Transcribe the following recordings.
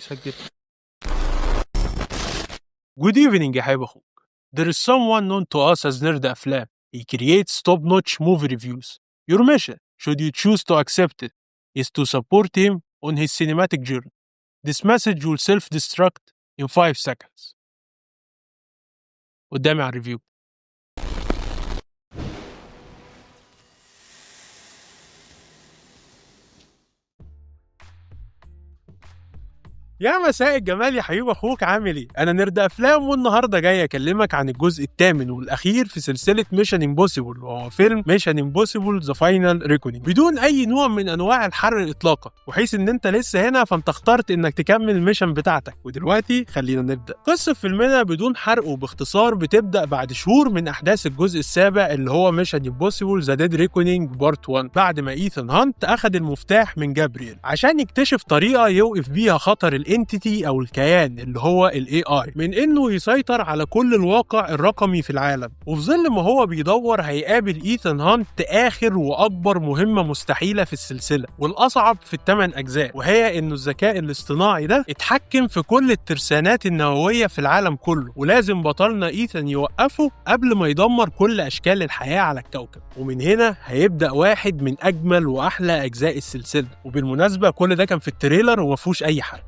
بيسجل. Good evening يا حبيب اخوك. There is someone known to us as Nerd Aflam. He creates top-notch movie reviews. Your mission, should you choose to accept it, is to support him on his cinematic journey. This message will self-destruct in 5 seconds. قدامي على ال review. يا مساء الجمال يا حبيب اخوك، عامل ايه؟ انا نرد افلام، والنهارده جاي اكلمك عن الجزء الثامن والاخير في سلسلة Mission Impossible، وهو فيلم Mission Impossible The Final Reckoning، بدون اي نوع من انواع الحرق اطلاقا. وحيث ان انت لسه هنا فانت اخترت انك تكمل ال mission بتاعتك. ودلوقتي خلينا نبدا قصة فيلمنا بدون حرق وباختصار. بتبدا بعد شهور من احداث الجزء السابع اللي هو Mission Impossible The Dead Reckoning Part 1، بعد ما ايثان هانت اخذ المفتاح من جابرييل عشان يكتشف طريقه يوقف بيها خطر ال entity او الكيان اللي هو ال AI من انه يسيطر على كل الواقع الرقمي في العالم. وفي ظل ما هو بيدور هيقابل ايثان هانت اخر واكبر مهمة مستحيلة في السلسلة والاصعب في الثمان اجزاء، وهي انه الذكاء الاصطناعي ده اتحكم في كل الترسانات النووية في العالم كله، ولازم بطلنا ايثان يوقفه قبل ما يدمر كل اشكال الحياة على الكوكب. ومن هنا هيبدا واحد من اجمل واحلى اجزاء السلسله. وبالمناسبة كل ده كان في ال trailer وما فيهوش اي حرق.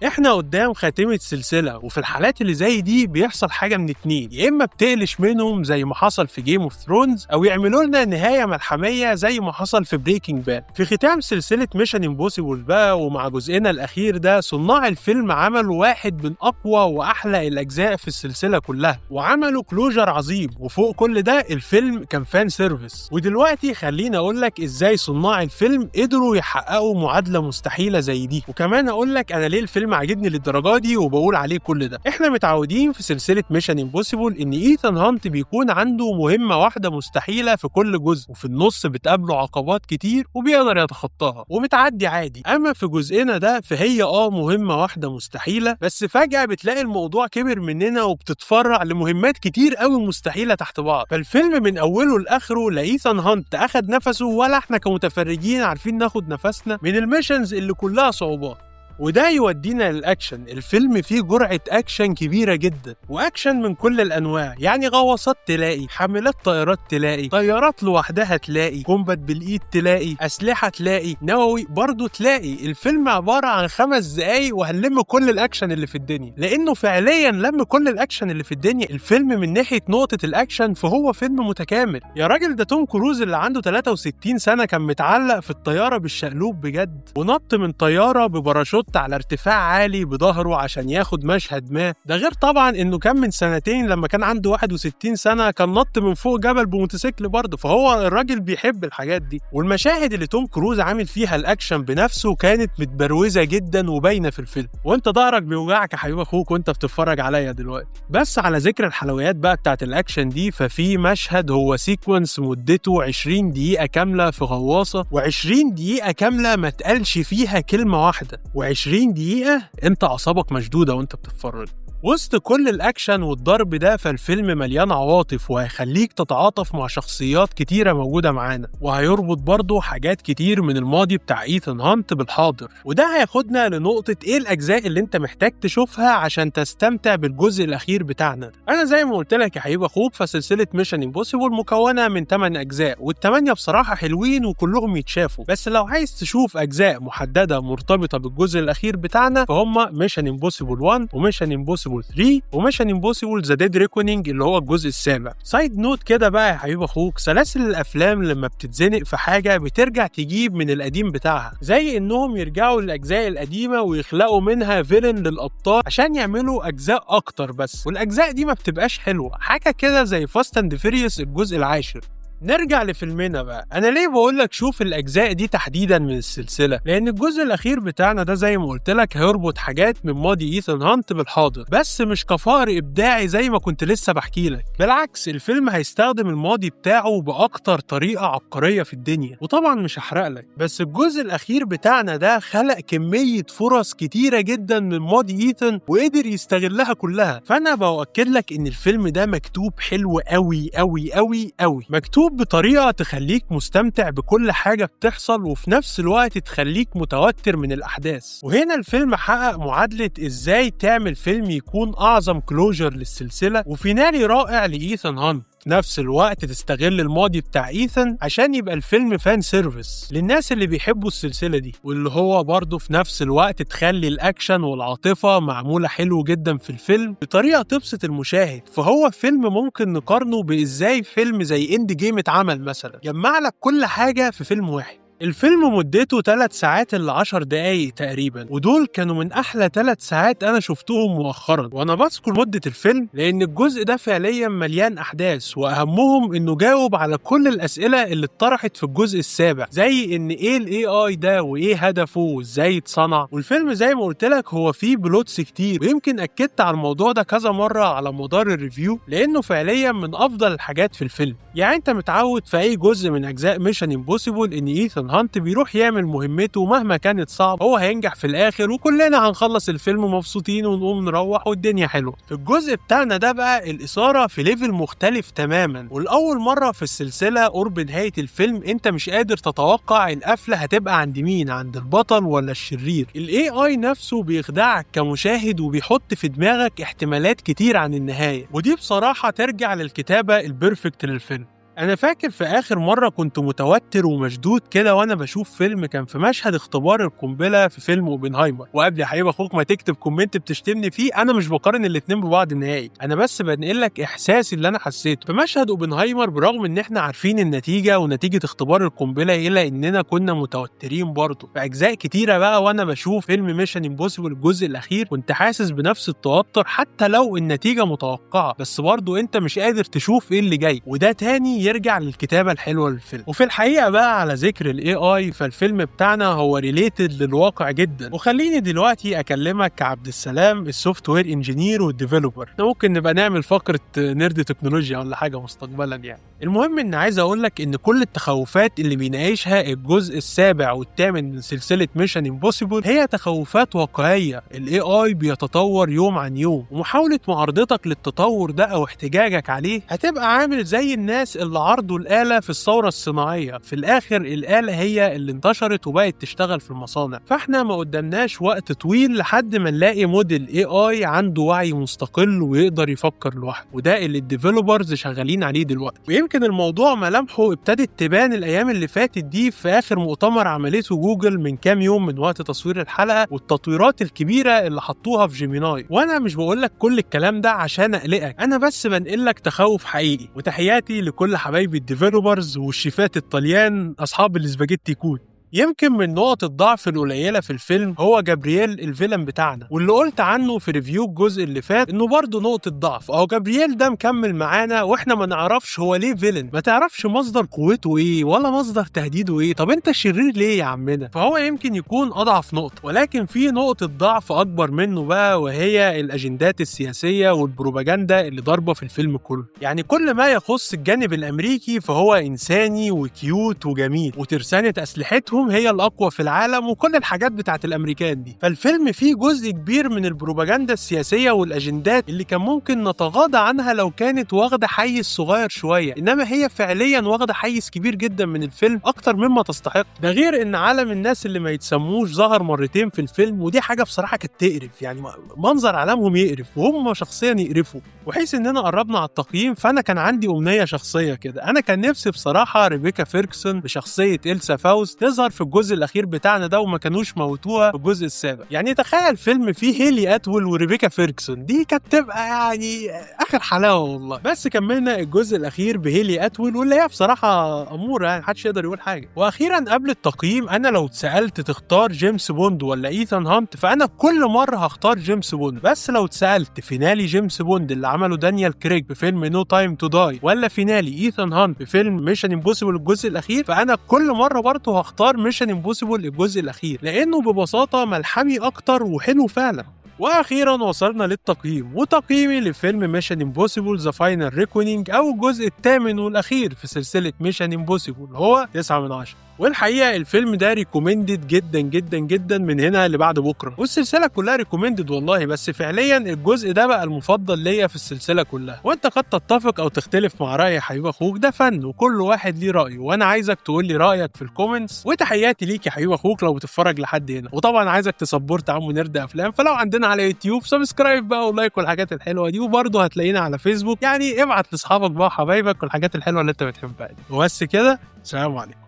احنا قدام خاتمة سلسلة، وفي الحالات اللي زي دي بيحصل حاجة من اتنين: يا اما بتقلش منهم زي ما حصل في Game of Thrones، او يعملوا لنا نهاية ملحمية زي ما حصل في Breaking Bad. في ختام سلسلة Mission Impossible بقى ومع جزئنا الاخير ده، صناع الفيلم عملوا واحد من اقوى واحلى الاجزاء في السلسلة كلها، وعملوا closure عظيم، وفوق كل ده الفيلم كان fan service. ودلوقتي خليني اقول لك ازاي صناع الفيلم قدروا يحققوا معادلة مستحيلة زي دي، وكمان اقول لك انا ليه الفيلم عاجبني للدرجة دي وبقول عليه كل ده. احنا متعودين في سلسلة Mission Impossible ان ايثان هانت بيكون عنده مهمة واحدة مستحيلة في كل جزء، وفي النص بتقابله عقبات كتير وبيقدر يتخطاها وبتعدي عادي. اما في جزئنا ده فهي مهمة واحدة مستحيله، بس فجاة بتلاقي الموضوع كبر مننا وبتتفرع لمهمات كتير قوي مستحيلة تحت بعض. فالفيلم من اوله لاخره لا ايثان هانت اخد نفسه ولا احنا كمتفرجين عارفين ناخد نفسنا من ال missions اللي كلها صعوبات. وده يودينا للاكشن. الفيلم فيه جرعة اكشن كبيرة جدا، واكشن من كل الانواع، يعني غواصات تلاقي، حاملات طائرات تلاقي، طيارات لوحدها تلاقي، combat بالايد تلاقي، اسلحة تلاقي، نووي برضه تلاقي. الفيلم عبارة عن 5 دقايق وهنلم كل الاكشن اللي في الدنيا، لانه فعليا لم كل الاكشن اللي في الدنيا. الفيلم من ناحية نقطة الاكشن فهو فيلم متكامل. يا راجل ده توم كروز اللي عنده 63 سنة كان متعلق في الطيارة بالشقلوب بجد، ونط من طيارة بباراشوت على ارتفاع عالي بظهره عشان ياخد مشهد ما. ده غير طبعا انه كان من سنتين لما كان عنده 61 سنة كان نط من فوق جبل بموتوسيكل برضه، فهو الراجل بيحب الحاجات دي. والمشاهد اللي توم كروز عامل فيها الاكشن بنفسه كانت متبروزه جدا وباينه في الفيلم، وانت ظهرك بيوجعك يا حبيب اخوك وانت بتتفرج عليا دلوقتي. بس على ذكر الحلويات بقى بتاعت الاكشن دي، ففي مشهد هو sequence مدته 20 دقيقة كاملة في غواصه، و20 دقيقة كاملة ما تقالش فيها كلمة واحدة، و20 دقيقة انت اعصابك مشدودة وانت بتتفرج. وسط كل الاكشن والضرب ده فالفيلم مليان عواطف، وهيخليك تتعاطف مع شخصيات كتيرة موجودة معانا، وهيربط برضه حاجات كتير من الماضي بتاع ايثان هانت بالحاضر. وده هياخدنا لنقطة ايه الاجزاء اللي انت محتاج تشوفها عشان تستمتع بالجزء الاخير بتاعنا. انا زي ما قلت لك يا حبيب اخوك فسلسلة Mission Impossible مكونة من 8 اجزاء، والثمانية بصراحة حلوين وكلهم يتشافوا. بس لو عايز تشوف اجزاء محددة مرتبطة بالجزء الاخير بتاعنا فهم Mission Impossible 1 و Mission Impossible 3 و Mission Impossible The Dead Reckoning اللي هو الجزء السابع. side note كده بقى يا حبيب اخوك، سلاسل الافلام لما بتتزنق في حاجة بترجع تجيب من القديم بتاعها، زي انهم يرجعوا للاجزاء القديمة ويخلقوا منها villain للابطال عشان يعملوا اجزاء اكتر بس، والاجزاء دي ما بتبقاش حلوة، حاجة كده زي Fast and Furious الجزء العاشر. نرجع لفيلمنا بقى. انا ليه بقول لك شوف الاجزاء دي تحديدا من السلسلة؟ لان الجزء الاخير بتاعنا ده زي ما قلت لك هيربط حاجات من ماضي ايثان هانت بالحاضر، بس مش كفأر ابداعي زي ما كنت لسه بحكي لك. بالعكس الفيلم هيستخدم الماضي بتاعه باكتر طريقه عبقرية في الدنيا، وطبعا مش هحرق لك. بس الجزء الاخير بتاعنا ده خلق كمية فرص كتيرة جدا من ماضي ايثان وقدر يستغلها كلها. فانا باكد لك ان الفيلم ده مكتوب حلو قوي قوي قوي قوي، مكتوب مكتوب بطريقة تخليك مستمتع بكل حاجة بتحصل، وفي نفس الوقت تخليك متوتر من الأحداث. وهنا الفيلم حقق معادلة إزاي تعمل فيلم يكون أعظم closure للسلسلة و finale رائع لإيثان هانت. في نفس الوقت تستغل الماضي بتاع إيثان عشان يبقى الفيلم fan service للناس اللي بيحبوا السلسلة دي، واللي هو برضه في نفس الوقت تخلي الأكشن والعاطفة معمولة حلو جدا في الفيلم بطريقة تبسط المشاهد. فهو فيلم ممكن نقارنه بإزاي فيلم زي Endgame اتعمل مثلا، جمع لك كل حاجة في فيلم واحد. الفيلم مدته 3 ساعات إلا 10 دقايق تقريبا، ودول كانوا من أحلى 3 ساعات أنا شفتهم مؤخرا. وأنا بذكر مدة الفيلم لأن الجزء ده فعليا مليان أحداث، وأهمهم إنه جاوب على كل الأسئلة اللي اتطرحت في الجزء السابع، زي إن إيه ال AI ده وإيه هدفه وإزاي اتصنع. والفيلم زي ما قلت لك هو فيه plots كتير، ويمكن أكدت على الموضوع ده كذا مرة على مدار ال review لأنه فعليا من أفضل الحاجات في الفيلم. يعني أنت متعود في أي جزء من أجزاء Mission Impossible إن إيثان هانت بيروح يعمل مهمته مهما كانت صعبة، هو هينجح في الآخر وكلنا هنخلص الفيلم مبسوطين ونقوم نروح والدنيا حلوة. في الجزء بتاعنا ده بقى الإثارة في level مختلف تماما، والأول مرة في السلسلة قرب نهاية الفيلم أنت مش قادر تتوقع القفلة هتبقى عند مين، عند البطل ولا الشرير. ال AI نفسه بيخدعك كمشاهد وبيحط في دماغك احتمالات كتير عن النهاية، ودي بصراحة ترجع للكتابة ال perfect للفيلم. أنا فاكر في آخر مرة كنت متوتر ومشدود كده وأنا بشوف فيلم، كان في مشهد اختبار القنبلة في فيلم أوبنهايمر. وقبل يا حبيب أخوك ما تكتب comment بتشتمني فيه، أنا مش بقارن الاتنين ببعض نهائي، أنا بس بنقل لك إحساسي اللي أنا حسيته في مشهد أوبنهايمر. برغم إن إحنا عارفين النتيجة ونتيجة اختبار القنبلة، إلا إننا كنا متوترين برضه. في أجزاء كتيرة بقى وأنا بشوف فيلم Mission Impossible الجزء الأخير كنت حاسس بنفس التوتر حتى لو النتيجة متوقعة، بس برضه أنت مش قادر تشوف إيه اللي جاي، وده تاني يرجع للكتابة الحلوة للفيلم. وفي الحقيقة بقى على ذكر ال AI، فالفيلم بتاعنا هو related للواقع جدا. وخليني دلوقتي اكلمك كعبد السلام ال software engineer وال developer، ممكن نبقى نعمل فقرة nerd تكنولوجيا ولا حاجة مستقبلا يعني. المهم ان عايز اقول لك ان كل التخوفات اللي بيناقشها الجزء السابع والثامن من سلسلة Mission Impossible هي تخوفات واقعية. ال AI بيتطور يوم عن يوم، ومحاولة معارضتك للتطور ده او احتجاجك عليه هتبقى عامل زي الناس اللي عرضوا الآلة في الثورة الصناعية. في الآخر الآلة هي اللي انتشرت وبقت تشتغل في المصانع، فاحنا ما قدامناش وقت طويل لحد ما نلاقي model AI عنده وعي مستقل ويقدر يفكر لوحده، وده اللي ال developers شغالين عليه دلوقتي. ويمكن الموضوع ملامحه ابتدت تبان الأيام اللي فاتت دي في آخر مؤتمر عملته جوجل من كام يوم من وقت تصوير الحلقة، والتطويرات الكبيرة اللي حطوها في Gemini. وأنا مش بقولك كل الكلام ده عشان أقلقك، أنا بس بنقلك تخوف حقيقي. وتحياتي لكل حبايبي ال developers والشيفات الطليان أصحاب ال spaghetti code. يمكن من نقط الضعف القليلة في الفيلم هو جابرييل ال villain بتاعنا، واللي قلت عنه في review الجزء اللي فات انه برضه نقطة ضعف. اهو جابرييل ده مكمل معانا واحنا ما نعرفش هو ليه villain، ما تعرفش مصدر قوته ايه ولا مصدر تهديده ايه، طب انت شرير ليه يا عمنا؟ فهو يمكن يكون اضعف نقطة، ولكن في نقطة ضعف اكبر منه بقى، وهي الاجندات السياسية والبروباجندا اللي ضاربة في الفيلم كله. يعني كل ما يخص الجانب الامريكي فهو انساني و cute وجميل، وترسانة اسلحتهم هي الأقوى في العالم، وكل الحاجات بتاعت الأمريكان دي. فالفيلم فيه جزء كبير من البروباجندا السياسية والأجندات اللي كان ممكن نتغاضى عنها لو كانت واخدة حيز صغير شوية، إنما هي فعليا واخدة حيز كبير جدا من الفيلم أكتر مما تستحق. ده غير إن عالم الناس اللي ما يتسموش ظهر مرتين في الفيلم، ودي حاجة بصراحة كانت تقرف، يعني منظر عالمهم يقرف وهم شخصيا يقرفوا. وحيث إننا قربنا على التقييم، فأنا كان عندي أمنية شخصية كده، أنا كان نفسي بصراحة ريبيكا فيركسون بشخصية إلسا فاوست تظهر في الجزء الاخير بتاعنا ده، وما كانوش موتوها في الجزء السابع. يعني تخيل فيلم فيه هيلي اتول وريبيكا فيركسون، دي كانت تبقى يعني اخر حلاوة والله. بس كملنا الجزء الاخير بهيلي اتول، واللي هي بصراحة اموره، يعني محدش يقدر يقول حاجة. واخيرا قبل التقييم، انا لو اتسالت تختار جيمس بوند ولا ايثان هانت، فانا كل مرة هختار جيمس بوند. بس لو اتسالت finale جيمس بوند اللي عمله دانيال كريج في فيلم No Time to Die، ولا finale ايثان هانت في فيلم Mission Impossible الجزء الاخير، فانا كل مرة برضه هختار Mission Impossible الجزء الاخير، لانه ببساطة ملحمي اكتر وحلو فعلا. واخيرا وصلنا للتقييم، وتقييمي لفيلم Mission Impossible The Final Reckoning او الجزء الثامن والاخير في سلسلة Mission Impossible هو 9 من 10. والحقيقة الفيلم ده recommended جدا جدا جدا من هنا لبعد بكره، والسلسله كلها recommended والله، بس فعليا الجزء ده بقى المفضل ليا في السلسلة كلها. وانت قد تتفق او تختلف مع راي حبيب اخوك، ده فن وكل واحد ليه رايه، وانا عايزك تقول لي رايك في ال comments. وتحياتي ليك يا حبيب اخوك لو بتتفرج لحد هنا، وطبعا عايزك ت support عمو نرد افلام، فلو عندنا على يوتيوب subscribe بقى و like والحاجات الحلوة دي، وبرضه هتلاقينا على فيسبوك، يعني ابعت لاصحابك بقى وحبايبك والحاجات الحلوة اللي انت بتحبها دي. وبس كده، سلام عليكم.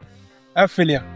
قفل يعني.